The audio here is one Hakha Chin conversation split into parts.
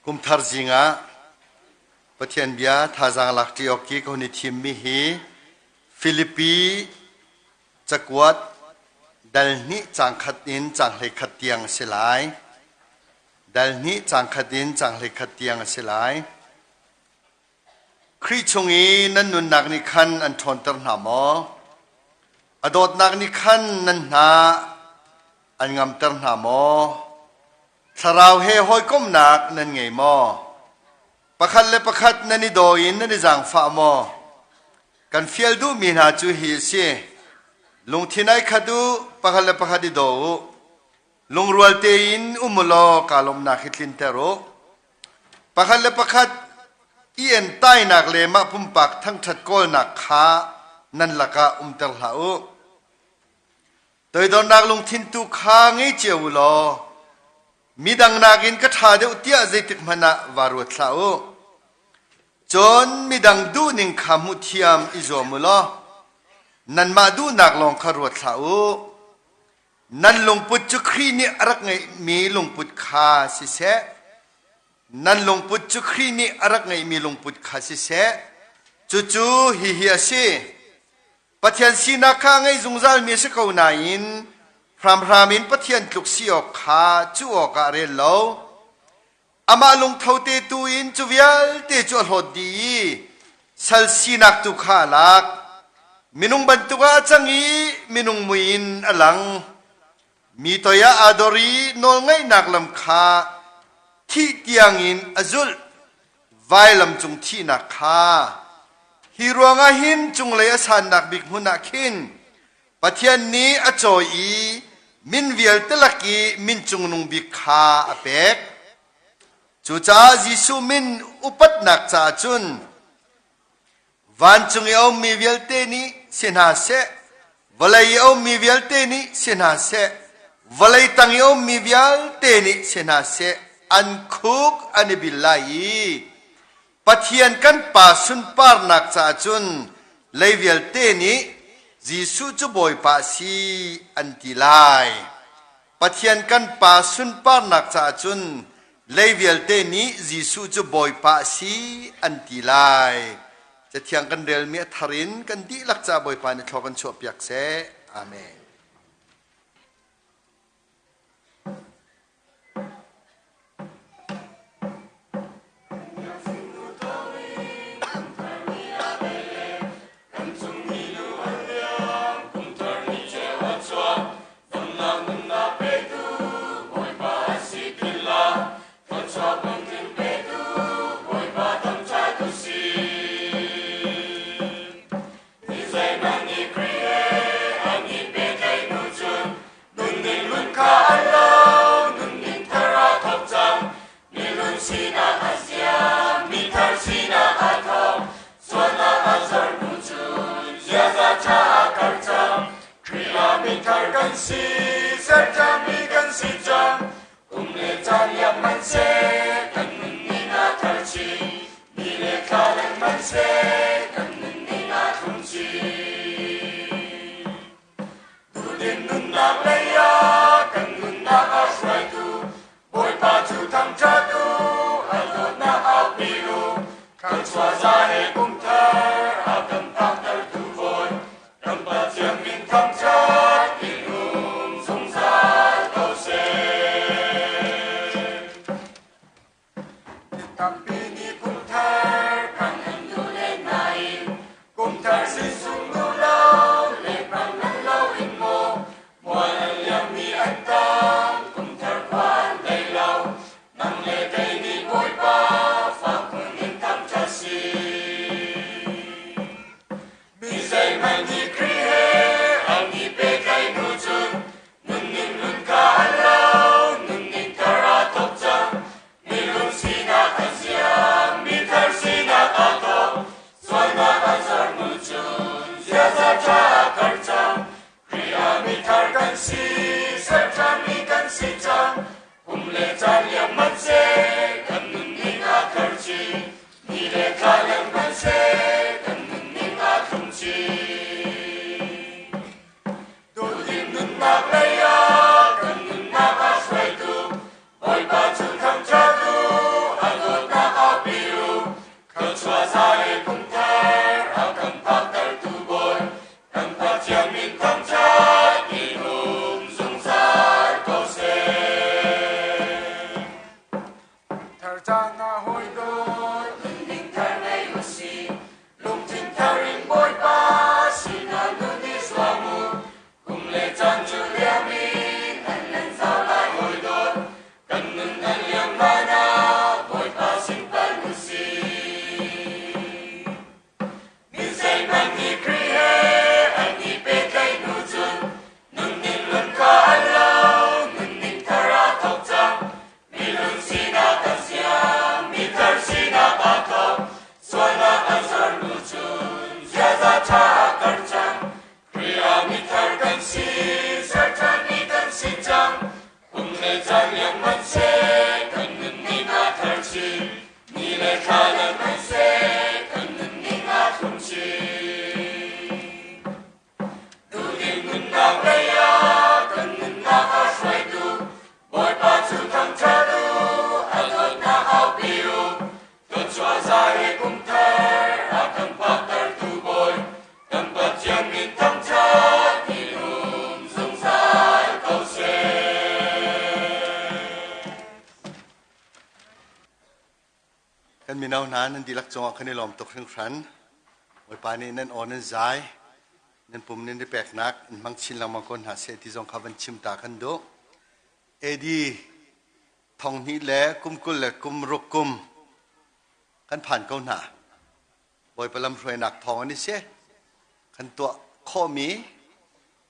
Kumthar zingah Pathian bia thazaang lak ṭi awk ki ka hun i thimmi hi Filipi cakuat dal hnih caang khat in caang 11 tiang a si lai. Dal hnih caang khat in caang 11 tiang a si lai. Khrih chung i nan nunnak nih khan an ṭhawnter hna maw? A dawtnak nih khan nan hna an ngamter hna maw? Thlarau he hawikomhnak nan ngei maw? Pakhat le pakhat nan i daw in nan i zaangfah maw? Kan fial duhmi hna cu hi a si: Lungthin ai khat u, pakhat le pakhat i daw u. Lungrual tein um u law kaa lawmhnak hi tlinter u. Pakhat le pakhat i entainak le mah pumpak thangṭhat kawlnak kha nan lakah umter hlah u. Toidornak lungthin tu kha ngei cio u law midang nakin ka ṭha deuh tiah zeitik hmanh ah vaa ruat hlah u. Cun midang duhning kha hmuhthiam i zuam u law nanmah duhnak lawng kha ruat hlah u. Nan lungput cu Khrih nih a rak ngeihmi lungput kha siseh, nan lungput cu Khrih nih a rak ngeihmi lungput kha siseh, cucu hihi a si. Pathian sinak kha a ngei zungzalmi a si ko nain hramhram in Pathian tluk si awk kha cuh awkah a rel lo. Amah lungtho te tu in cu vialte cu a hlawt dih i sal sinak tu kha a lak. Minung bantuk ah a cang i minung mui in a lang. Mi toi ah aa dor i nawlngaihnak lam kha thih tiangin a zulh. Vailam cung thihnak kha. Hi ruangah hin cunglei a sannak bik hmun ah khin Pathian nih a cawi i min vialte lak i min cungnung bik kha a pek. Cucaah Jesuh min upatnak caah cun vancung i a ummi vialte nih si hna seh, vawlei i a ummi vialte nih si hna seh, vawlei tang i a ummi vialte nih si hna seh, an khuk an i bil lai i Pathian kan Pa sunparnak caah cun lei vialte nih Jesuh cu Bawipa a si an ti lai. Pathian kan Pa sunparnak caah cun lei vialte nih Jesuh cu Bawipa a si an ti lai. Cathiang kan relmi a thar in kan dihlak caah Bawipa nih thlua kan chuahpiak seh. Amen. Nunning lun kha an lo, nunning thar aa thawk cang. Milun sinak a siam, mithar sinak aa thawk. Sualnak a zor hnu cun ziaza ṭha a karh cang. Khrih ah mithar kan si, serṭhami kan si cang. Kum le caan liam hmanhseh, kan nunning aa thar chin. Ni le thla lengmang seh, kan nunning aa thlum chin. Duhdim nunnak lei ah kan nunnak a hruaitu Bawipa cu thangṭhat u, a dawtnak aupi u. Thluachuah za he kum thar a kan phaktertu Bawi, kan Pathian min thangṭhat in um zungzal ko seh. Tampi nih kum thar kan an duh len nain kum thar sin sung duh lo le pang nan lo in maw mual an liammi an tam kum thar khua an dei lo nang le kei nih Bawipa fak phun in thangṭhat si. Mi zeihmanh nih Khrih he an i pehtlaih hnu cun nunning nun kha an lo, nunning thar aa thawk cang. Minung sinak a ziam, mithar sinak aa thawk. Sualnak a zor hnu cun ziaza ṭha a karh cang. Khrih ah mithar kan si, ser ṭhanmi kan si cang. Kum le caan liam hmanhseh, kan nunning aa thar chin. Ni le thla lengmang seh, kan nunning aa thlum chin. Duhdim nunnak lei ah kan nunnak a hruaitu Bawipa cu thangṭhat u, a dawtnak. Nunnak lei ah kan nunnak a hruaitu Bawipa cu thangṭhat u, a dawtnak aupi u. Thluachuah za he kum thar a kan phaktertu Bawi, kan Pathian min thangṭhat in um zungzal ko seh. Kan mino hna nan dihlak cungah kan i lawm tuk hringhran. Bawipa nih nan aw nan zai, nan pum nan i peknak in hmang chin lengmang ko hna seh ti zong kha van chim ta kan duh. AD thong hnih le kum 20 le kum ruk kum kan phan ko hna. Bawipa lamhruainak thawng an i si. Kan tuah khawhmi,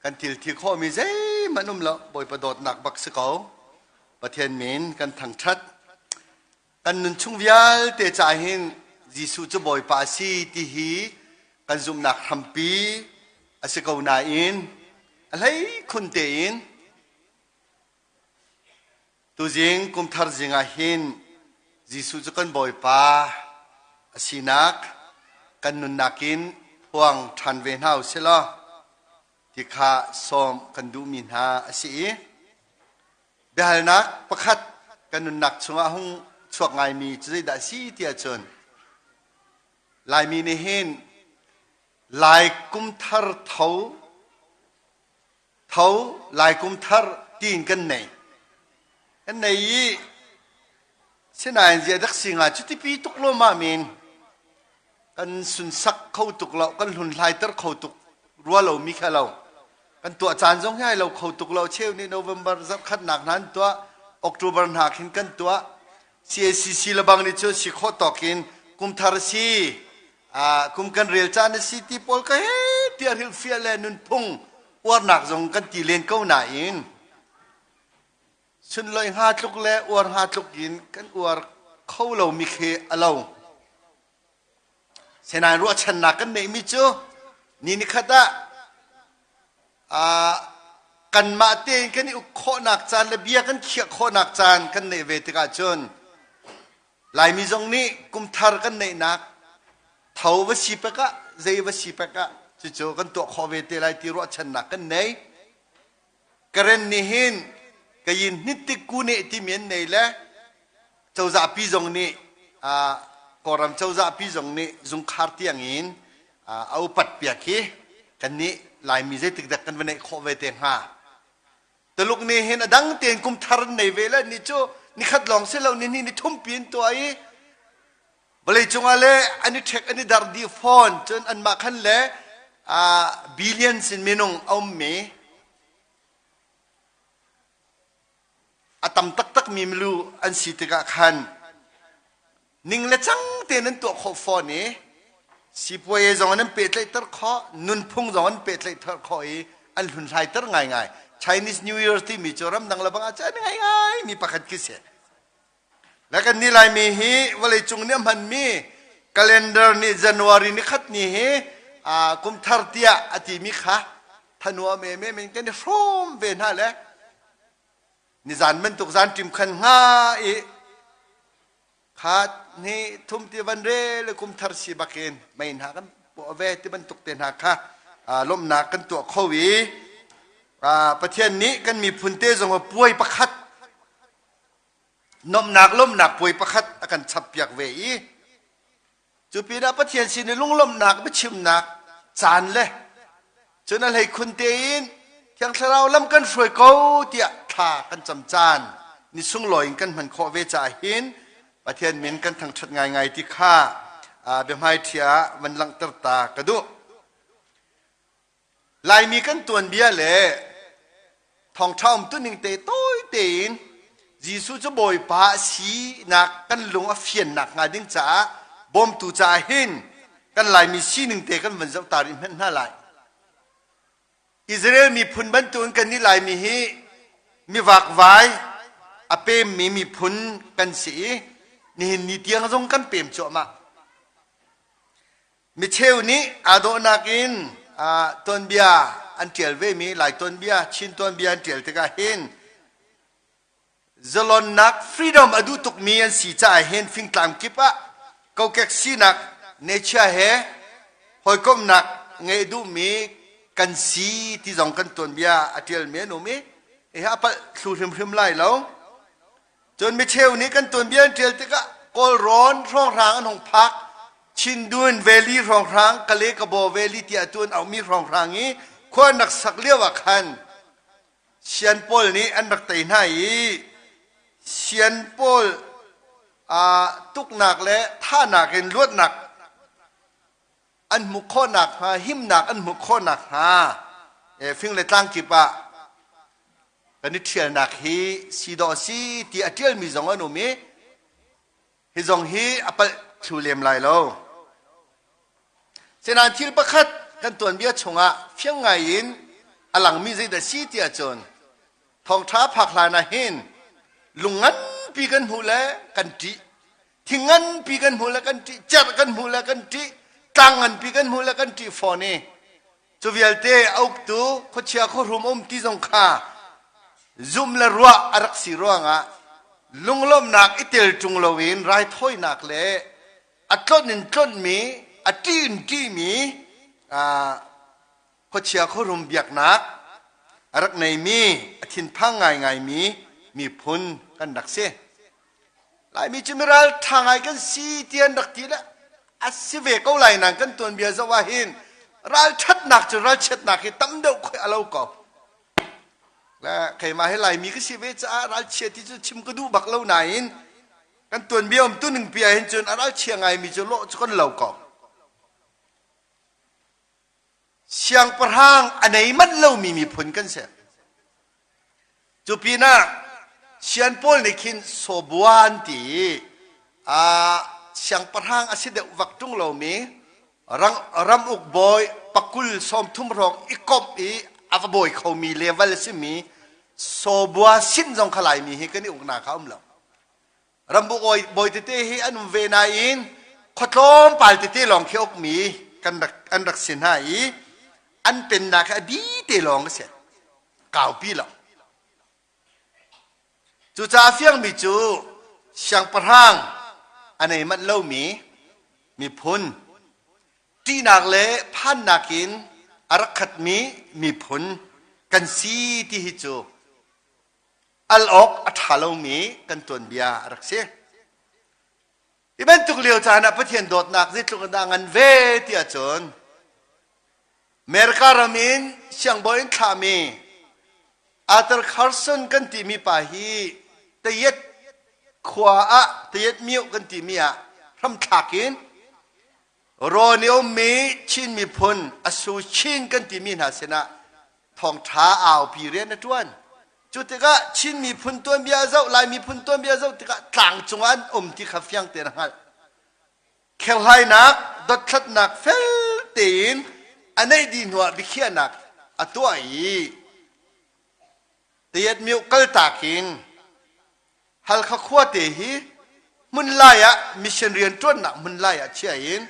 kan thilthi khawhmi zeihmanh um lo. Bawipa dawtnak bak si ko. Pathian min kan thangṭhat. Kan nunchung vialte ca hin Jesuh cu Bawipa a si ti hi kan zumhnak hrampi a si ko nain a hleikhun tein tuzing kumthar zing ah hin Jesuh cu kan Bawipa a sinak kan nunnak in phuang ṭhan ve hna u sih law ti kha sawm kan duhmi hna a si i Biahalnak pakhat kan nunnak chungah hung chuak ngaimi cu zeidah a si ti ahcun Laimi nih hin Lai kum thar tho tho Lai kum thar tiin kan nei. Kan nei i sinain zia dak si nga cu tipi tuk lo ma min kan sunsak kho tuk lo kan hlunhlaiter kho tuk rua lo mi kha lo. Kan tuah caan zong hi ai lo kho tuk lo. Cheu nih November zarhkhatnak hna an tuah, October hna khin kan tuah. CACC lebang nih cun si khawh tawk in kum thar si, kum kan rel caan a si ti pawl ka he tiah hrilhfiah le nunphung uarnak zong kan ti len ko nain sunlawih hnga tluk le uar hnga tluk in kan uar kho lomi khi a lo. Senain ruahchannak kan neihmi cu ni nikhat ah kanmah tein kan i uk khawhnak caan le bia kan khiah khawhnak caan kan neih ve tikah cun Laimi zong nih kumthar kan neihnak tho va si pek ah zei va si pek ah cucu kan tuah khawh ve te lai ti ruahchannak kan nei. Karen nih hin kayin hnittik kune timi an nei le cozah pi zong nih Kawlram cozah pi zong nih zungkhar tiang in a upat piak hi kannih Laimi zeitik dah kan va neih khawh ve te hnga. Tuluk nih hin a dang tein kum thar an nei ve le ni cu nikhat lawng si lo ni hnih ni thum pi in tuah i Vawleicung ah le an i ṭhek an i darh dih fawn. Cun anmah khan le billions in minung a ummi a tam taktakmi milu an si tikah khan ning le cang tein an tuah khawh fawn i sipuaye zong an pehtlaihter khawh, nunphung zong an pehtlaihter khawh i an hlunhlaiter ngaingai. Chinese New Year timi cu ramdang le bang ah cun ngaingai mi pakhat khi si. Le kan nih Laimi hi vawleicung nih a hmanmi calendar nih January ni khat ni hi kum thar tiah a timi kha thanuam emem in kan i hrawm ve hna le nizan bantuk zan ṭim khan hnga i khat ni thum ti van re le kum thar si bakin mei hna kan puah ve ti bantuk te hna kha lawmhnak kan tuah kho i Pathian nih kan miphun te zong puai pakhat Nuamhnak lawmhnak puai pakhat a kan chappiak ve i cu pinah Pathian sin i lunglawmhnak biachimnak caan le cun a hleikhun tein Thiang Thlarau lam kan hruai ko tiah thla kan cam caan ni sunglawi in kan hman khawh ve caah hin Pathian min kan thangṭhat ngaingai ti kha biahmaiṭhi ah van langhter ta ka duh. Laimi kan tuanbia le thawngṭha umtuning te tawi tein Jesuh cu Bawipa a sinak kan lung a fiannak hnga ding caah bawmtu caah hin kan Laimi sining te kan van zoh ta rih hmanh hna lai. Israel miphun bantukin kannih Laimi hi mivakvai a pemmi miphun kan si i nihin ni tiang zong kan pem cuahmah. Micheu nih aa dawhnak in tuanbia an ṭial vemi Lai tuanbia, Chin tuanbia an ṭial tikah hin zalonnak freedom a duh tukmi an si caah hin fingtlang kip ah kokek sinak nature he hawikomhnak ngeih duhmi kan si ti zong kan tuanbia a ṭialmi an um i hi a palh thlu hrimhrim lai lo. Cun micheu nih kan tuanbia an ṭial tikah Kawlrawn hrawnghrang an hung phak Chindwin Valley hrawnghrang Kale Kabaw Valley tiah atu an auhmi hrawnghrang i khua an rak sak lio ah khan Sian pawl nih an rak tei hna i Sian pawl tuknak le thahnak in luatnak an hmuh khawh nakhnga himnak an hmuh khawh nakhnga fing le tlang kip ah kan i ṭhialnak hi si dawh a si ti a ṭialmi zong an um i hi zong hi a palh thlu lem lai lo. Sinain thil pakhat kan tuanbia chungah fiang ngai in a langmi zeidah si ti ahcun thawngṭha phak hlan ah hin lung nganpi kan hmuh le kan ṭih thing nganpi kan hmuh le kan ṭih cerh kan hmuh le kan ṭih tlang nganpi kan hmuh le kan ṭih fawn i cu vialte a uktu khuachia khuahrum um ti zong kha zum le ruah a rak si ruangah lunglawmhnak i tel ṭung loin raithawinak le a tlonh in tlonhmi a ṭih in ṭihmi khuachia khuarum biaknak a rak neimi a thinphang ngaingaimi miphun kan rak si. Laimi cu miral ṭha ngai kan si ti an rak ti le a si ve ko lai nain kan tuanbia zoh ah hin ralṭhatnak cu ralchiatnak hi tam deuh khoi a lo ko. Le keimah hi Laimi ka si ve caah ralchia ti cu chim ka duh bak lo nain kan tuanbia um tuning pi ah hin cun a ralchia ngaimi cu lawh cu kan lo ko. Siangpahrang a nei manh lomi miphun kan si. Cu pinah Sian pawl nih khin Sawbua an ti i siangpahrang a si deuh vak ṭung lomi ramuk bawi pakul 30 hrawng i komh i a va bawi khomi level a simi Sawbua sin zong kha Laimi hi kan i uknak kha um lo. Ramuk bawi tete hi an um ve nain khua tlawmpal tete lawng khi ukmi kan rak, an rak si hna i an pennak hi a bi te lawng a si. Kaupi lo. Cucaah fiangmi cu siangpahrang a nei manh lomi miphun ṭihnak le phannak in a rak khatmi miphun kan si ti hi cu al awk a ṭha lomi kan tuanbia a rak si. Hi bantuk lio caan ah Pathian dawtnak zeitluk in dah ngan ve ti ahcun America ram in siangbawi in thlahmi Arthur Carson kan timi pa hi Tayet khua ah Tayet Myo kan timi ah hramthlak in Rawn i ummi Chin miphun Asu Chin kan timi hna sinah thawngṭha aupi rian a ṭuan. Cu tikah Chin miphun tuanbia a zoh, Lai miphun tuanbia a zoh tikah tlang cungah an um ti kha fiang tein a hngalh. Kherhlainak, dothlatnak fel tein a neih dih hnuah biakhiahnak a tuah i Tayet Myo kaltak in Halkha khuate hi hmunlai ah mission rianṭuannak hmunlai ah chia in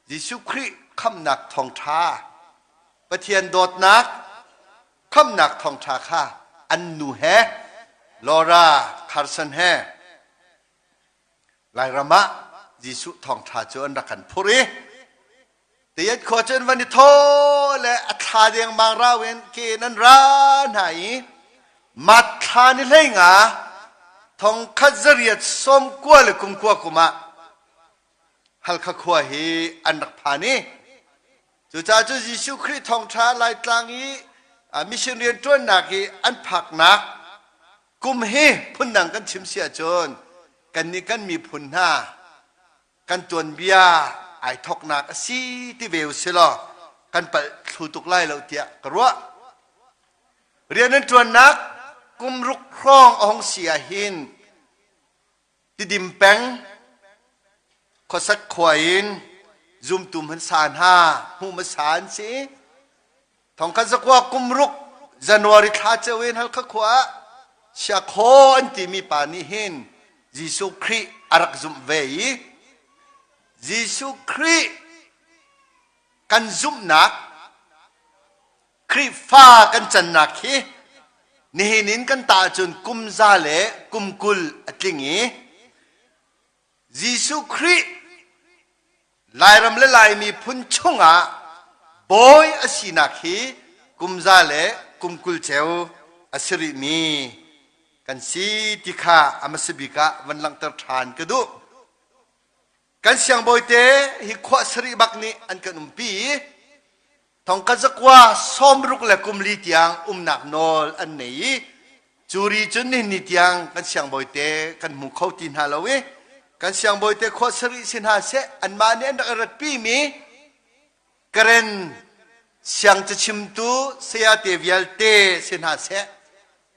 Jesuh Khrih khamhnak thawngṭha Pathian dawtnak khamhnak thawngṭha kha an nu he Laura Carson he Lairam ah Jesuh thawngṭha cu an rak kan phurh i Tayet khua cu an van i thaw le a thla dengmang rau in ke in an ra hna i mat thla ni hlei nga thong khat zariat sawm kua le kum kua kum ah Halkha khua hi an rak phan i cucaah cu Jesuh Khrih thawngṭha Laitlang i mission rianṭuannak i an phaknak kum hi phundang kan chim si ahcun kannih kan miphun hna kan tuanbia ai thoknak a si ti ve u law kan palh thlu tuk lai lo tiah ka ruah. Rian an ṭuannak kum ruk hrawng a hung si ah hin Tidim peng khuasak khua in zumtu hmasa hna hmuh hmasa an si. Thongkhat zakua kum ruk January thla ceu in Halkha khua ah Siakhaw an timi pa nih hin Jesuh Khrih a rak zumh ve i Jesuh Khrih kan zumhnak Khrihfa kan cannak hi nihin in kan tah ahcun kum za le kum 20 a tling i Jesuh Khrih Lairam le Laimi phun chungah Bawi a sinak hi kumza le kum 20 ceu a si rihmi kan si ti kha a hmasa bik ah van langhter ṭhan ka duh. Kan siangbawi te hi khua sarih bak nih an kan umpi i thongkhat zakua sawmruk le kum li tiang umnak nawl an nei i cu ri cun nihin ni tiang kan siangbawi te kan hmu kho ti hna lo i kan siangbawi te khua sarih si hna seh anmah nih an rak i ratpi mi Karen siang cachimtu sayate vialte si hna seh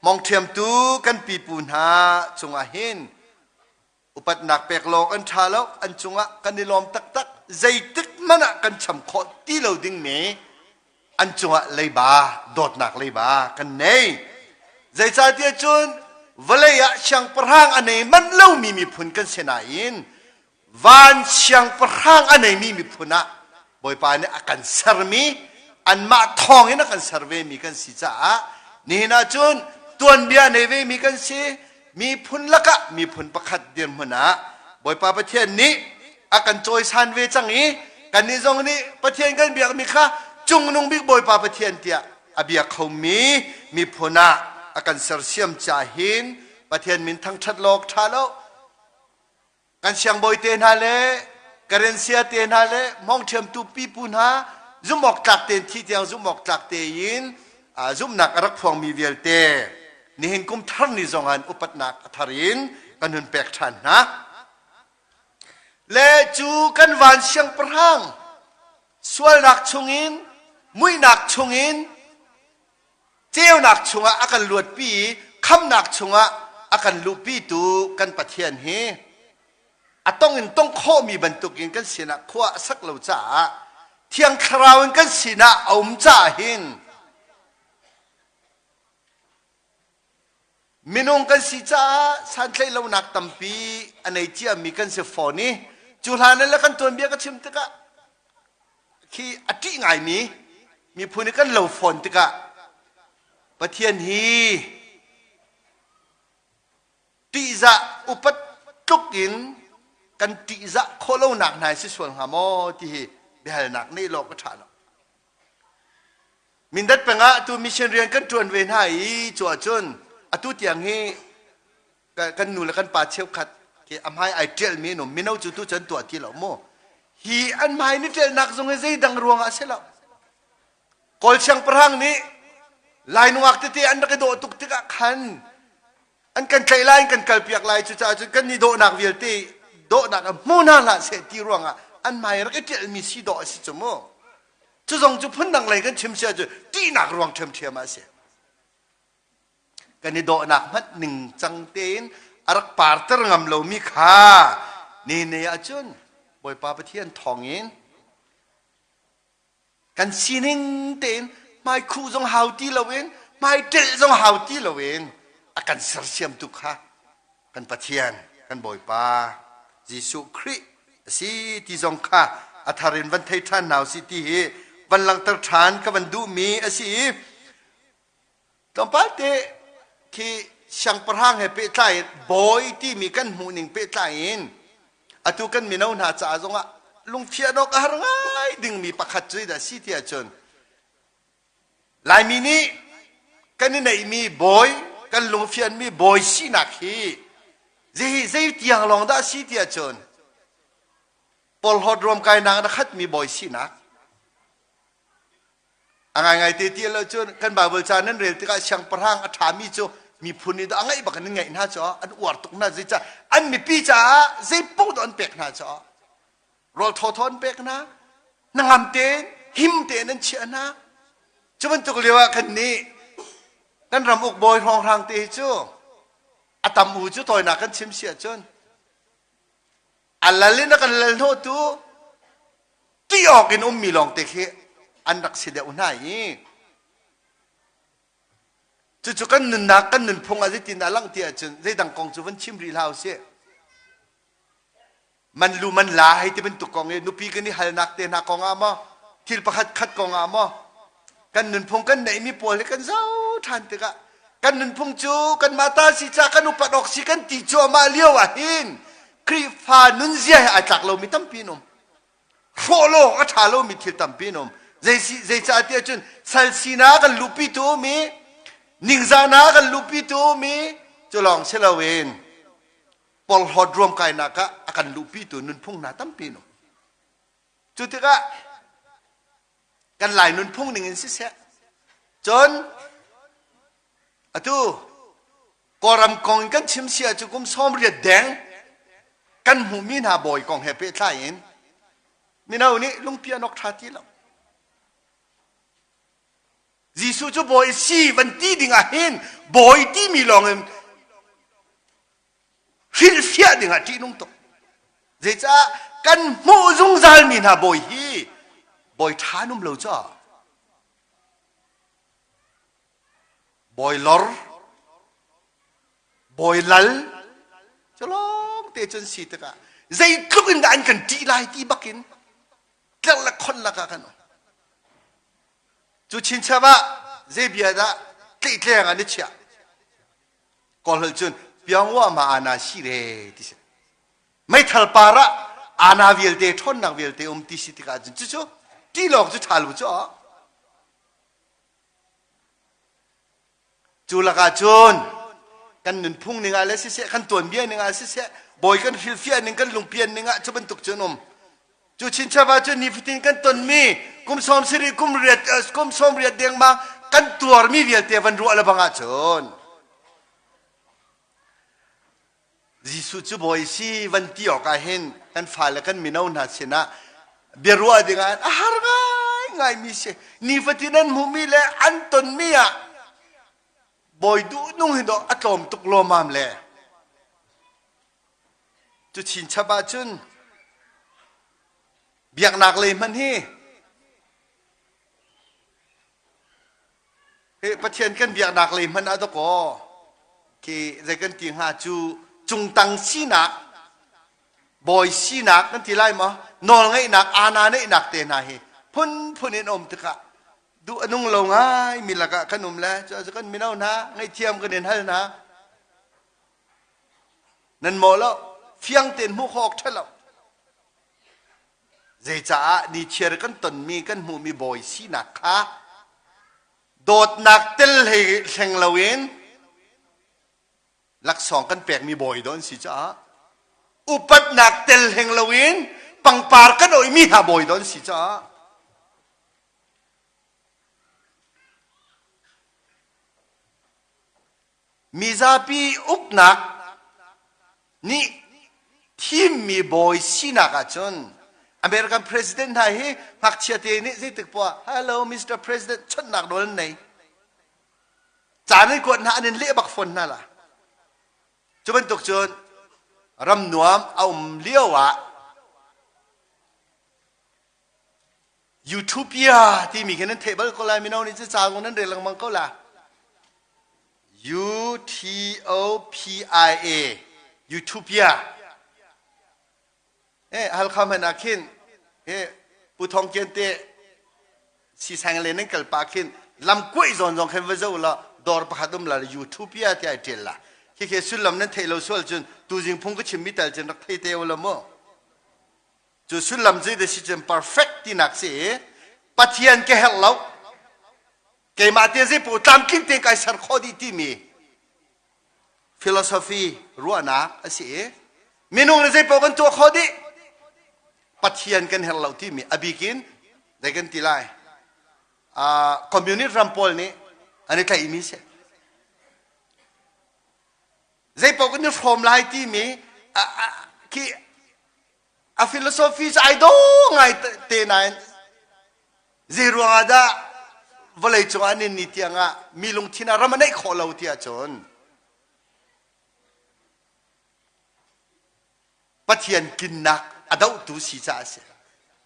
mongṭhiamtu kan pipu hna cungah hin Upatnak pek lawng an ṭha lo, an cungah kan i lawm taktak. Zeitik hmanh ah kan cham khawh ti lo dingmi an cungah leiba, dawtnak leiba kan nei. Zeicahtiah cun vawlei ah siangpahrang a nei manh lomi miphun kan si nain van siangpahrang a neimi miphun ah Bawipa nih a kan sermi anmah thawng in a kan ser vemi kan si caah nihin ah cun tuanbia nei vemi kan si miphun lakah miphun pakhat dirhmun ah Bawipa Pathian nih a kan cawisan ve cang i kannih zong nih Pathian kan biakmi kha cungnung bik Bawipa Pathian tiah a bia khomi miphun ah a kan sersiam ca hin Pathian min thangṭhat lawk ṭha lo kan siangbawi te hna le Karensia te hna le hmawngṭhiamtu pipu hna zumhawk tlak tein thi tiang zumhawk tlak tein zumhnak a rak phuangmi vialte nihin kum thar ni zong ah upatnak a thar in kan hun pek ṭhan hna. Le cu kan van siangpahrang sualnak chungin muihnak chungin ceunak chungah a kan luatpi i khamnak chungah a kan luhpitu kan Pathian hi a tong in tong khawhmi bantukin kan sinah khua a sak lo caah Thiang Thlarau in kan sinah a um caah hin minung kan si caah santlaih lonak tampi a nei ciami kan si fawn i cu hlan le kan tuanbia ka chim tikah khi a ṭih ngaimi miphun i kan lo fawn tikah Pathian hi ṭihzah upat tluk in kan ṭihzah khawh lonak hna si sual hnga maw ti hi biahalnak neih lawk a ṭha lo. Mindat peng ah atu mission rian kan ṭuan ve hna i cu ahcun atu tiang hi kan nu le kan pa cheukhat khi a hmai ai ṭialmi an um mino cu tu cun tuah ti lo mu hi an hmai ni ṭialnak zong hi zeidang ruangah a si lo Kawl siangpahrang nih Lai nungak tete an rak i dawh tuk tikah khan an kan tlaih lai an kan kalpiak lai cucaah cun kan i dawhnak vialte dawhnak ah hmu hna hlah seh ti ruangah an hmai rak i ṭialmi si dawh a si cu mu cu zong cu phundang lei kan chim si ahcun ṭihnak ruang ṭhiamṭhiam ah a si Kan i dawhnak hmanh ningcang tein a rak parter ngam lomi kha nene ahcun Bawipa Pathian thawngin kan sining tein hmaikhuh zong hau ti loin hmaiṭelh zong hau ti loin a kan sersiamtu kha kan Pathian kan Bawipa Jesuh Khrih a si ti zong kha a thar in van thei ṭhan hna usih ti hi van langhter ṭhan ka van duhmi a si i Tlawmpal te khi siangpahrang he pehtlai in bawi timi kan hmuhning pehtlai in atu kan mino hna caah zongah lungfian awk a har ngai dingmi pakhat cu dah si ti ahcun Laimi nih kan i neihmi bawi kan lungfianmi bawi sinak hi zei zei tiang lawng dah si ti ahcun porhlawt ruamkainak in a khatmi bawi sinak A ngaingai te ti lo cun kan Bible ca nan rel tikah siangpahrang a ṭhami cu miphun nih a ngaih bak in an ngaih hna cu an uar tuk hna zeicah an mipi caah zei paoh dah an pek hna cu rawl thawthaw an pek hna hnangam tein him tein an chiah hna cu bantuk lio ah khan nih kan ram uk bawi hrawnghrang te hi cu a tam u cu tawinak kan chim si ahcun a lal in a kan lal hnawhtu ti awk in ummi lawngte khi an rak si deuh hna i cucu kan nunnak kan nunphung ah zeitin dah langh ti ahcun zeidang kong cu van chim rih hlah usih man lu man la hei ti bantuk kong i nupi kan i halnak te hna kong ah maw thil pakhat khat kong ah maw kan nunphung kan neihmi pawl hi kan zoh ṭhan tikah kan nunphung cu kanmah ta si ca kan upat awk si kan ti cuahmah lio ah hin Khrihfa nunzia he ai tlak lomi tampi an um hrawh lawng a ṭha lomi thil tampi an um. Zeicah tiah cun sal sinak kan luhpi tu um i ningzahnak kan luhpi tu um i cu lawng si loin porhlawt ruamkainak ah a kan luhpi tu nunphung hna tampi an um. Cu tikah kan Lai nunphung ning in siseh cun atu Kawlram kong in kan chim si ahcun kum 80 deng kan hmuhmi hna bawi kong he pehtlai in mino nih lungpi an awk ṭha ti lo. Jesuh cu bawi si van ti ding ah hin bawi timi lawng in hrilhfiah ding ah ṭihnung tuk. Zeicah kan hmuh zungzalmi hna bawi hi bawi ṭha an um lo caah bawi lor bawi lal cu lawng te cun si tikah zeitluk in dah an kan ṭih lai ti bakin tlerh le khon lakah kan um. Cu chinchap ah zei bia dah tleitleng ah na chiah? Kawlholh cun piangwa ma ana si re ti si. Meithal par ah ana vialte ṭhawnnak vialte um ti si tikah cun cucu ṭih lawng cu ṭha lo cu Cu lakah cun kan nunphung ning ah le siseh kan tuanbia ning ah siseh bawi kan hrilhfiah ning kan lungpian ning ah cu bantuk cun um. Cu chinchap ah cun nifatin kan tonmi kum sawm sarih kum riat kum sawm riat dengmang kan tuarmi vialte van ruah le bang ahcun Jesuh cu bawi si van ti awk ah hin kan fale kan mino hna sinah biaruah dingah a har ngaingaimi si. Nifatin an hmuhmi le an tonmi ah bawi duhnung hi dawh a tlawm tuk lawmam le cu chinchap ahcun biaknak lei hmanh hi Hi Pathian kan biaknak lei hmanh ah dawkaw khi zei kan ti hnga cu cungtang sinak bawi sinak kan ti lai maw nawlngeihnak ana neihnak te hna hi phunphun in um tikah duh a nung lo ngai mi lakah kan um le cu kan mino hna ngaihthiam kan in hal hna nan maw lo fiang tein hmuh khawh awk ṭha lo Zeicaah nichiar kan tonmi kan hmuhmi bawi sinak kha dawtnak tel hlei hleng loin laksawng kan pekmi bawi dawh an si caah upatnak tel hleng loin pangpar kan oihmi hna bawi dawh an si caah Mizapi uknak nih thimmi bawi sinak ahcun American President hna hi ngakchia te nih zeitik poah hello Mr. President chawnhnak nawl an nei. Ca nan kuat hna an in leh bak fawn hna la. Cu bantuk cun ram nuam a um lio ah Utopia timi khi nan theih bal ko lai mino nih cu ca zong nan rel lengmang ko la. U T O P I A Utopia. Eh Halkha hmanh ah khin eh Pu Thong Kian te sisang le nan kal pa khin lam kuai zawn zong khin va zo la dawr pakhat um la Utopia ti ai ṭial la. Khi khi sullam nan theih lo sual cun tuzing phung ka chimmi tal cun rak thei te u la mu. Cu sullam cu the si cun perfect tinak si i Pathian ka herh lo keimah te zeipaoh tlamtling tein kai ser khawh dih timi philosophy ruahnak a si i minung le zeipaoh kan tuah khawh dih Pathian kan herh lo timi a bikin zei kan ti lai uh, communist ram pawl nih an i tlaihmi si zeipaoh kan i hrawm lai timi khi a philosophy cu ai dawh ngai te nain zei ruangah dah vawlei cungah nin ni tiang ah mi lungthin ah ram a neih khawh lo ti ahcun Pathian tlinnak a dohtu si caah a si.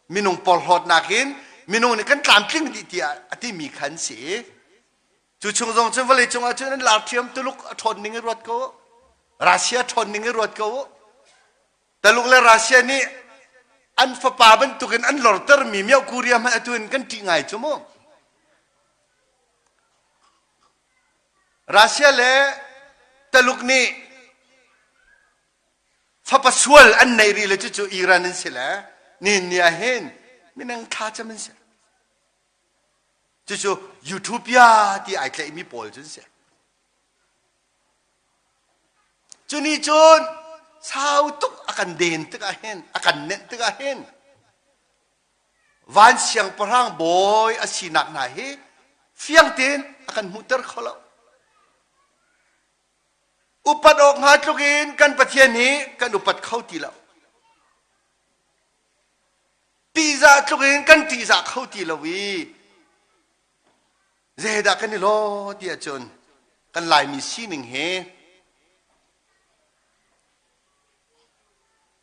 Minung porhlawtnak in minung nih kan tlamtling dih tiah a timi khan si. Cu chung zong cun vawlei cungah cun an lar ṭhiam Tuluk a ṭhawn ning i ruat ko. Russia ṭhawn ning i ruat ko. Taluk le Russia nih an fapa bantukin an lortermiမြောက်Korea hmanh atu in kan ṭih ngai cu mu. Russia le Taluk nih fapa sual an neih rih le cucu Iran an si le nihin ni ah hin minung thla cam an si. Cucu Utopia ti ai tlaihmi pawl cu an si. Cuni cun sau tuk a kan den tikah hin, a kan nenh tikah hin van siangpahrang bawi a sinak hna hi fiang tein a kan hmuhter kho lo. Upat awk hnga tluk in kan Pathian hi kan upat kho ti lo. Tihzah tluk in kan tihzah kho ti lo i zeidah kan i law ti ahcun kan Laimi sining hi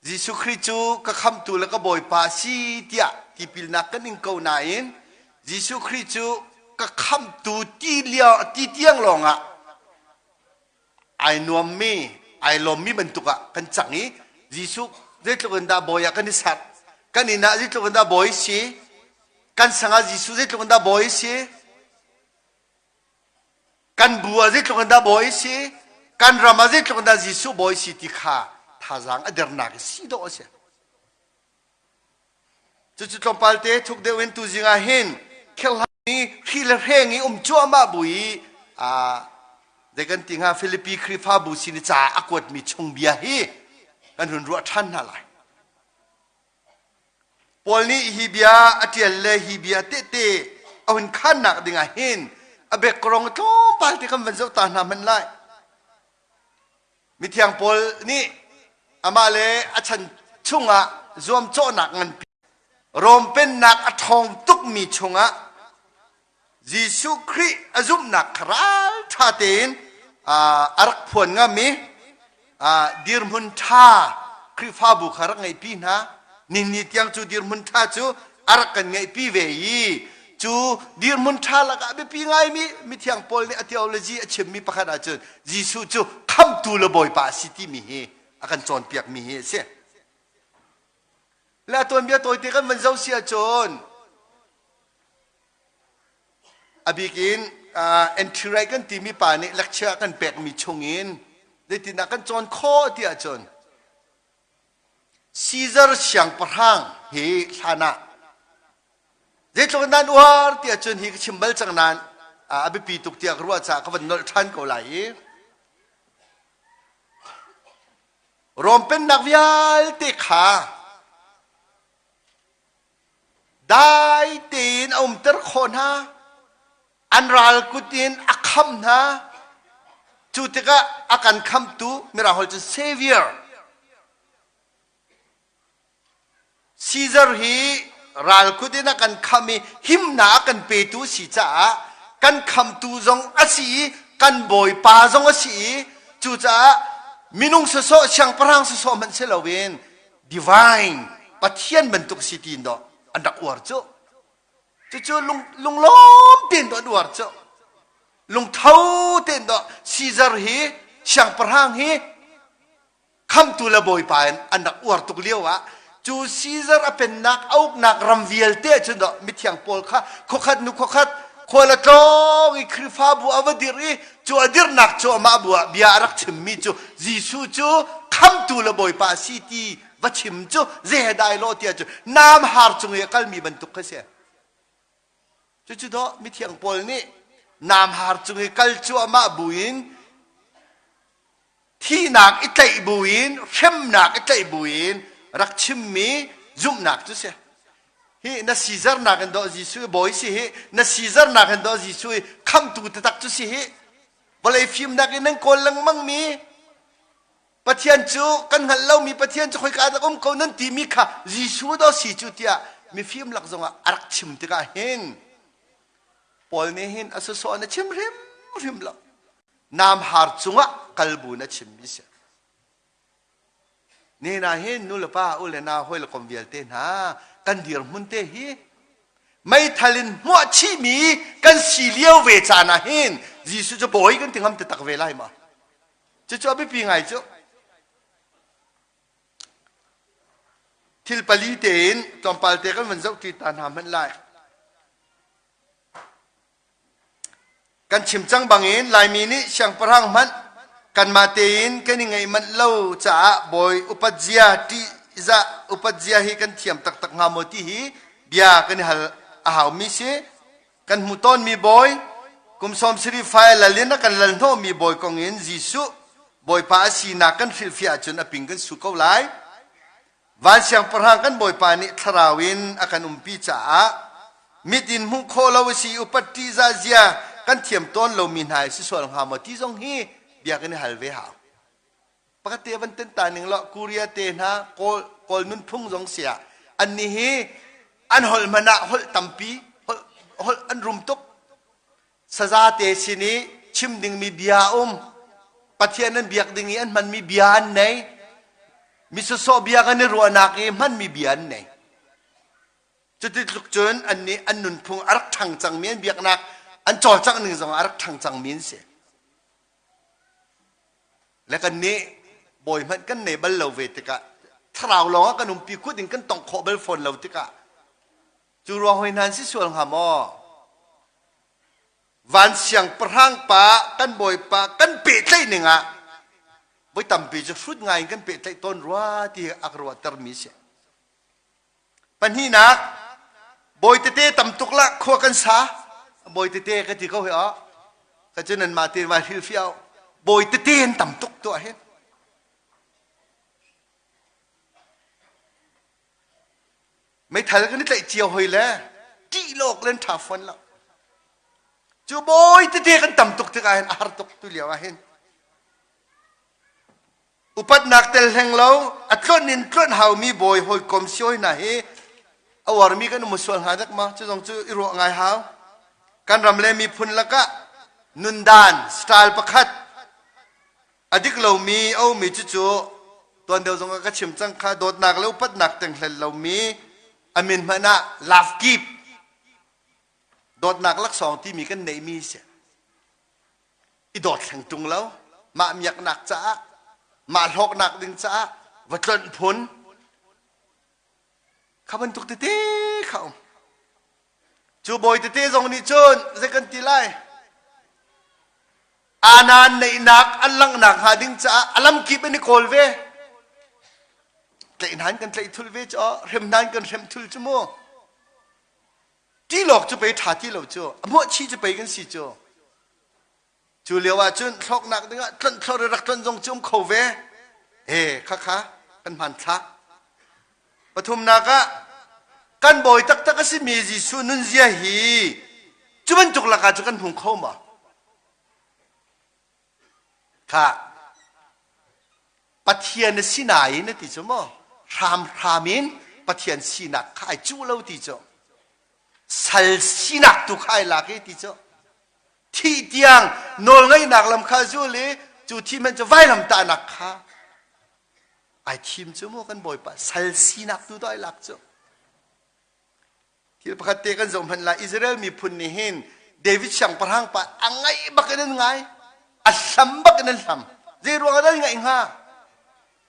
Jesuh Khrih cu ka khamtu le ka Bawipa a si tiah tipilnak kan ing ko nain Jesuh Khrih cu ka khamtu ti, lio, ti tiang lawngah ai nuammi, ai lawmmi bantuk ah kan cang i Jesuh zeitluk in dah bawi ah kan i serh, kan inn ah zeitluk in dah bawi si, kan sang ah Jesuh zeitluk in dah bawi si, kan bu ah zeitluk in dah bawi si, kan ram ah zeitluk in dah Jesuh bawi si ti kha thazaang a dernak i si dawh a si. Cucu tlawmpal te thuk deuh in tuzing ah hin kherhhlangmi hri le hreng i um cuahmah bu i zei kan ti hnga Filipi Khrihfabu sin i ca a kuatmi chung bia hi kan hun ruah ṭhan hna lai. Paul nih hi bia a ṭial le hi bia tehte a hun khannak dingah hin a background tlawmpal te kan van zoh ta hna hmanh lai. Mithiang Paul nih amah le a chan chungah zuamcawhnak nganpi Rom pennak a ṭhawng tukmi chungah Jesuh Khrih a zumhnak kha ralṭha tein a rak phuan ngam i dirhmun ṭha Khrihfabu kha rak ngeihpi hna. Nihin tiang cu dirhmun ṭha cu a rak kan ngeihpi ve i cu dirhmun ṭha lakah biapi ngaimi mithiang Paul nih a theology a chimmi pakhat ahcun Jesuh cu khamtu le Bawipa a si timi hi a kan cawnpiakmi hi a si. Le a tuanbia tawite kan van zoh si ahcun a bik in entry right kan timi pa nih lecture kan pekmi chungin zeitindah kan cawn khawh ti ahcun Caesar siangpahrang hi hlan ah zeitluk in nan uar ti ahcun hi ka chim bal cang nain a biapi tuk tiah ka ruah caah ka van nolh ṭhan ko lai i Rom pennak vialte kha dai tein a umter khawh hna an ral kut in a khamh hna cu tikah a kan khamhtu mirang holh cu savior Caesar hi ral kut in a kan khamh i himnak a kan petu si caah kan khamtu zong a si i kan bawipa zong a si i cucaah minung sawsawh siangpahrang sawsawh hmanh si loin divine Pathian bantuk si tiin dawh an rak uar cu cucu lung lunglawm tein dawh an uar cu lungtho tein dawh Caesar hi siangpahrang hi khamtu le bawipa in an rak uar tuk lio ah cu Caesar a pennak a uknak ram vialte cun dawh mithiang Paul kha khuakhat nu khuakhat khual a tlawng i Khrihfabu a va dirh i cu a dirhnak cu amah bu ah bia a rak chimmi cu Jesuh cu khamtu le bawipa a si ti va chim cu zei dai law tiah cu nam har cung i a kalmi bantuk kha si. Cucu dawh mithiang Paul nih nam har cung i kal cuahmah buin thihnak i tlaih buin hremnak i tlaih buin rak chimmi zumhnak cu si hi na Caesar nakin dawh Jesuh i bawi si hi na Caesar nakin dawh Jesuh i khamtu taktak cu si hi vawlei fimnak in nan kawl lengmang mi Pathian cu kan hngalh lomi Pathian cu khoika dah um ko nan timi kha Jesuh daw si cu tiah mifim lak zongah a rak chim tikah hin Paul nih hin a sawsawh na chim hrimhrim lo namhar cungah kal bu na chimmi si. Nihin ah hin nu le pa u le nau hawi le kom vialte hna kan dirhmun te hi meithal in hmuah chihmi kan si lio ve caan ah hin Jesuh cu bawi kan ti ngam te tak ve lai ma? Cucu a biapi ngai cu. Thil pali tein tlawmpal te kan van zoh ṭi ta hna hmanh lai. Kan chim cang bangin Laimi nih siangpahrang hmanh kanmah tein kan i ngeih manh lo caah bawi upat zia ṭihzah upat zia hi kan thiam taktak hnga maw ti hi bia kan i hal a haumi si. Kan hmuh tawnmi bawi, kum sawm sarih fai lal in a kan lal hnawhmi bawi kong in Jesuh Bawipa a sinak kan hrilhfiah ahcun a ping kan su ko lai. Van siangpahrang kan Bawipa nih thlarau in a kan umpi caah mit in hmuh khawh lo a si i upat ṭihzah zia kan thiam tawn lomi hna hi si sual hnga maw ti zong hi bia kan i hal ve hau. Pakhat te van ten ta ning law Korea te hna Kawl Kawl nunphung zong siah annih hi an holh hmanh ah holh tampi holh holh an rum tuk saza te sin i chim dingmi bia a um Pathian an biak ding i an hmanmi bia an nei mi sawsawh bia kan i ruahnak i hmanmi bia an nei cuti tluk cun annih an nunphung a rak ṭhang cangmi an biaknak an cawlcangh ning zong a rak ṭhang cangmi an si Le kannih bawi hmanh kan nei bal lo ve tikah thlarau lawng ah kan umpi kut in kan tongh khawh bal fawn lo tikah cu ruang hoi hna an si sual hnga maw? Van siangpahrang pa kan bawipa kan pehtlaih ning ah voi tampi cu hrut ngai in kan pehtlaih tawn rua ti a ka ruahtermi si. Pahnihnak, bawi tete tam tuk lah khua kan sa. Bawi tete ka ti ko hi ah. Ka cu nanmah te vai hrilhfiah u. Bawi tete an tam tuk tuah hin. Meithal kan i tlaih cio hoi le ṭih lawk len ṭha fawn lo. Cu bawi tete kan tam tuk tikah hin a har tuk tu lio ah hin. Upatnak tel hleng lo, a tluanh in tluanh haumi bawi hawikom si hoi hna hi a uarmi kan um sual hnga dek ma? Cu zong cu i ruah ngai hau. Kan ram le miphun lakah nundan style pakhat a dik lomi a ummi cucu tuan deuh zong ah ka chim cang kha dawtnak le upatnak teng hlel lomi a min hmanh ah love keep dawtnak laksawng timi kan neihmi si. I dawt hleng ṭung lo mah miaknak caah mah hlawknak ding caah va tlonh phun kha bantuk tete kha um cu bawi tete zong nih cun zei kan ti lai anan neihnak an langhnak hnga ding caah a lamkip in i kawl ve tlaih hnan kan tlaih thul ve cu hrem hnan kan hrem thul cu mu Tilawk cu pei ṭha ti lo cu, a hmuahchih cu pei kan si cu. Cu lio ah cun hlawknak dingah tlonh thlor i rak tlonh zong cu um kho ve. E khakha kan hmanthlak. Pathumnak ah kan bawi taktak a simi Jesuh nunzia hi cu bantuk lakah cu kan hmu kho ma? Kha Pathian na si nain na ti cu maw hramhram in Pathian sinak kha ai cuh lo ti cu sal sinak tu kha ai lak i ti cu thih tiang nawlngeihnak lam kha zul i cu thi hmanh cu vailam tahnak kha ai thim cu maw kan Bawipa sal sinak tu dah ai lak cu Thil pakhat te kan zoh hmanh lai. Israel miphun nih hin David siangpahrang pa a ngaih bak in an ngai. A hlam bak in an hlam. Zei ruang ah dah an ngaih hnga?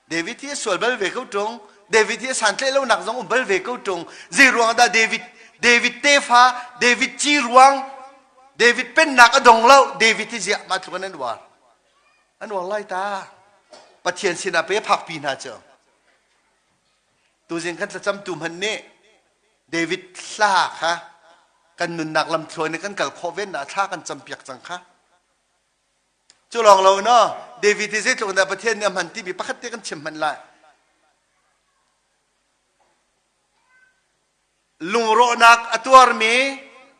David hi a sual bal ve ko ṭung. David hi a santlaih lonak zong um bal ve ko ṭung. Zei ruang ah dah David David tefa, David ci ruang, David pennak a dong lo. David hi ziah mah tluk in an uar. An uar lai ta. Pathian sinah pe phakpi hna cu. Tuzing kan thlacamtu hmanh nih David hla kha kan nunnak lamthluan in kan kal khawh ven na thla kan campiak cang kha. Cu lawng lo no David hi zeitluk in dah Pathian nih a hman timi pakhat te kan chim hmanh lai. Lungrawhnak a tuarmi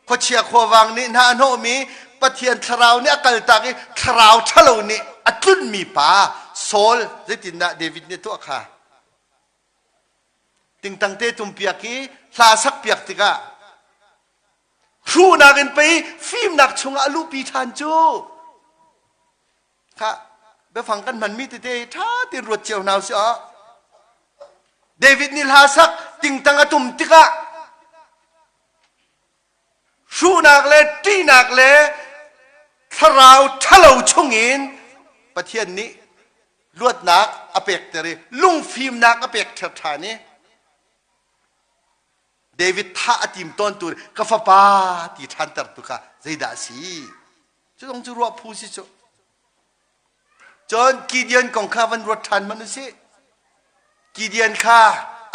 khuachia khuavang nih hna a hnawhmi Pathian thlarau nih a kaltak i thlarau ṭhalo nih a tlunhmi pa Saul zeitindah David nih tuah kha tingtang te tumpiak i hla sakpiak tikah hruhnak in pei fimnak chungah a luhpi ṭhan cu Kha biafang kan hmanmi tete ṭha tein ruat cio hna usih ah David nih hla sak tingtang a tum tikah hruhnak le ṭihnak le thlarau ṭhalo chungin Pathian nih luatnak a pekter i lungfimnak a pek ṭhan i David thah a tim tawntu ka fapa ti ṭhantertu kha zeidah a si? Cu zong cu ruah phu si cu. Cun Gideon kong kha van ruat ṭhan hmanh usih. Gideon kha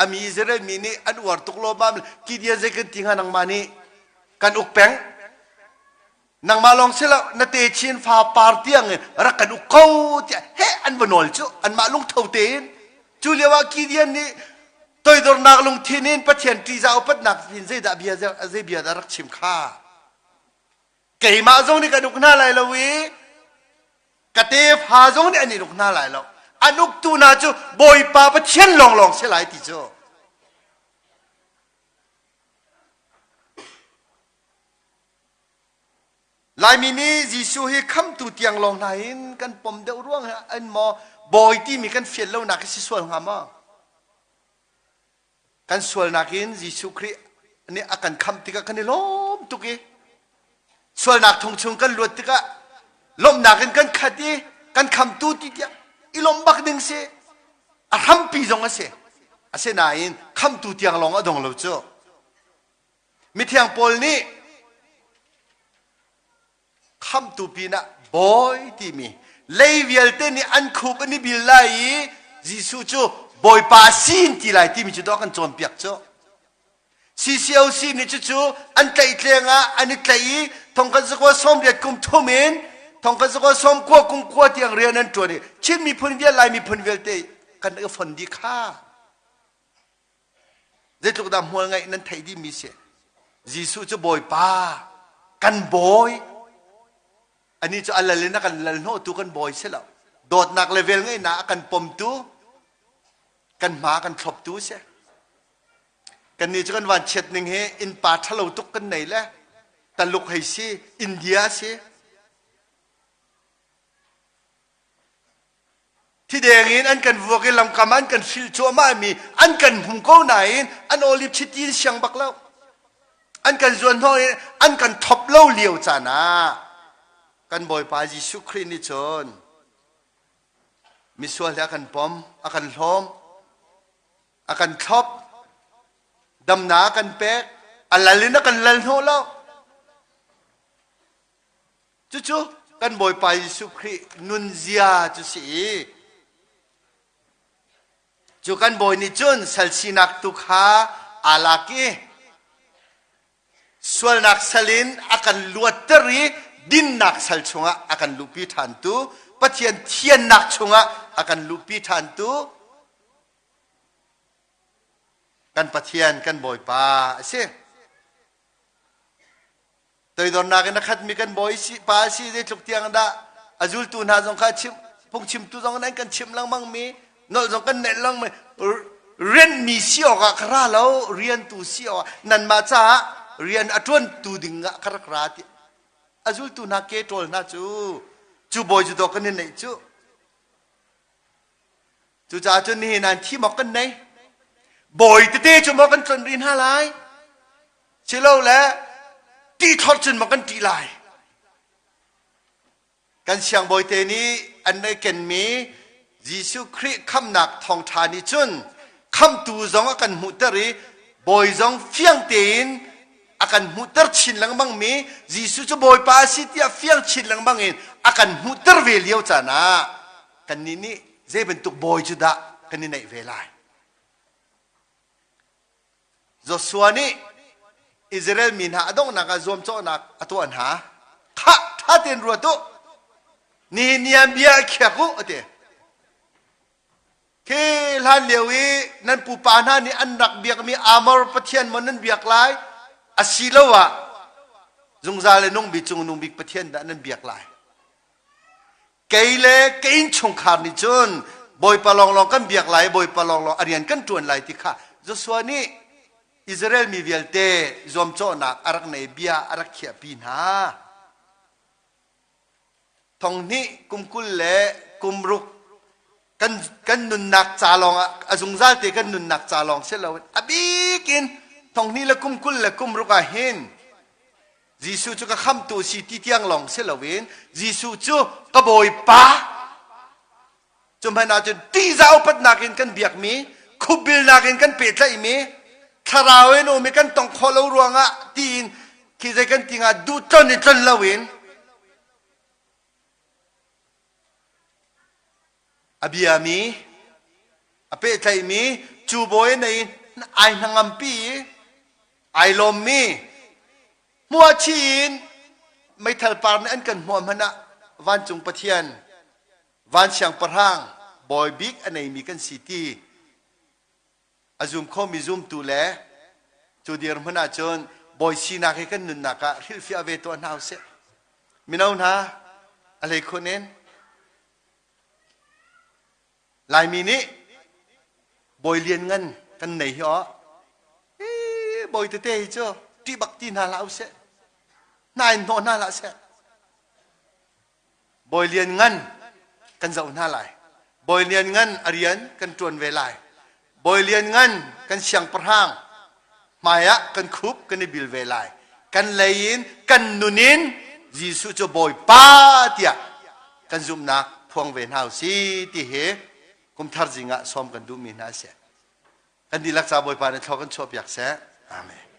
a mi Israel mi nih an uar tuk lawmmam. Gideon zei kan ti hnga nangmah nih kan uk peng. Nangmah lawng si lo na techin fa par tiang in rak kan uk ko tiah heh an va nawl cu anmah lungtho tein. Cu lio ah Gideon nih toidornak lungthin in Pathian ṭihzah upatnak in zeidah bia zei bia dah rak chim kha. Keimah zong nih kan uk hna lai lo i ka tefa zong nih an in uk hna lai lo. An uktu hna cu Bawipa Pathian lawnglawng si lai ti cu. Laimi nih Jesuh hi khamtu tiang lawng hna in kan pom deuh ruang in maw bawi timi kan fian lonak hi si sual hnga maw? Kan sualnak in Jesuh Khrih nih a kan khamh tikah kan i lawm tuk i sualnak thong chung kan luat tikah lawmhnak in kan khat i kan khamtu ti tiah i lawmh bak ding si. A hrampi zong a si. Asinain khamtu tiang lawng a dong lo cu. Mithiang Paul nih khamtu pinah bawi timi lei vialte nih an khup an i bil lai i Jesuh cu Bawipa sin ti lai timi cu dawh kan cawnpiak cu. CCOC nih cucu an tlaihtleng ah an i tlaih i thongkhat zakua sawmriat kum thum in thongkhat zakua sawmkua kum kua tiang rian an ṭuan i Chin miphun vial Lai miphun vialte kan i fon dih kha. Zeitluk dah hmual ngeih nan theih dihmi si. Jesuh cu Bawipa, kan bawi. Anih cu a lal in a kan lal hnawhtu kan bawi si lo. Dawtnak le velngeihnak a kan pomtu, kan hma kan thloptu si. Kannih cu kan vanchiat ning hi innpa ṭhalo tuk kan nei le Taluk hei si, India si. Thideng in an kan vuak i lamkam ah an kan hrilh cuahmah mi an kan hmu ko nain an olive chiti in siang bak lo. An kan zuan hnawh i an kan thop lo lio caan ah kan Bawipa Jesuh Khrih nih cun misual he a kan pom, a kan hlawm, a kan thlop, damnak a kan pek, a lal in a kan lal hnawh lo. Cucu kan Bawipa Jesuh Khrih nunzia cu si i cu kan Bawi nih cun sal sinak tu kha aa lak i sualnak sal in a kan luatter i dinnak sal chungah a kan luhpi ṭhantu Pathian thiannak chungah a kan luhpi ṭhantu kan Pathian kan Bawipa a si. Toidornak in a khatmi kan bawi si pa si zeitluk tiang dah a zultu hna zong kha chim phungchimtu zong nan kan chimh lengmang mi nolh zong kan neih lengmang rianmi si awkah ka ra lo riantu si awkah nanmah caah rian a ṭuantu ding ah ka rak ra ti a zultu hna ke ṭawl hna cu cu bawi cu dawh kan i neih cu Cucaah cun nihin an thim awk kan nei. Bawi tete cu maw kan tlon rih hna lai? Silole ṭih thlorh cun maw kan ṭih lai? Kan siangbawi te nih an i kenmi Jesuh Khrih khamnak thawngṭha nih cun khamtu zong a kan hmuhter i bawi zong fiang tein a kan hmuhter chin lengmang mi Jesuh cu Bawipa a si tiah fiang chin lengmang in a kan hmuhter ve lio caan ah kannih nih zei bantuk bawi cu dah kan i neih ve lai? Joshua nih Israel mi hna a donghnak ah zuamcawhnak a tuah hna. Khah, ṭha tein ruat u. Nihin ni ah bia a khiak u, a ti. Khi hlan lio i nan pupa hna nih an rak biakmi Amor pathian maw nan biak lai? Asiloah zungzal le nung bik cung nung bik pathian dah nan biak lai? Kei le ka innchungkhar nih cun Bawipa lawnglawng kan biak lai, Bawipa lawnglawng a rian kan ṭuan lai ti kha Joshua nih Israel mi vialte zuamcawhnak a rak nei bia a rak khiahpi hna. Thong hnih kum 20 le kum ruk kan, kan nunnak ca lawng ah a zungzal te kan nunnak ca lawng si loin a bik in thong hnih le kum 20 le kum ruk ah hin Jesuh cu ka khamtu si ti tiang lawng si loin Jesuh cu ka Bawipa cu hmanh ahcun ṭihzah upatnak in kan biakmi khupbilnak in kan pehtlaihmi thlarau in um i kan tong khawh lo ruangah tiin khi zei kan ti hnga duh tlon i tlon loin A biami, a pehtlaihmi, cu bawi nei ai hnangampi i ai lawmmi, hmuahchih in. Meithal par nih an kan hmuah hmanh ah vancung Pathian, van siangpahrang, bawi bik a neimi kan si ti a zum khomi zumtu le cu dirhmun ahcun bawi sinak hi kan nunnak ah hrilhfiah ve tuah hna usih. Mino hna, a hleikhun in Laimi nih bawi lianngan kan nei hi aw. Bawi tete hi cu ṭih bak ti hna hlah usih. Hna in hnawh hna hlah seh. Bawi lianngan kan zoh hna lai. Bawi lianngan a rian kan ṭuan ve lai. Bawi lianngan kan siangpahrang hmaiah kan khup kan i bil ve lai. Kan lei in kan nun in Jesuh cu Bawipa tiah kan zumhnak phuang ve hna u si ti hi kumthar zing ah sawm kan duhmi hna a si. Kan dihlak ca Bawipa nih thlua kan chuahpiak seh. Amen.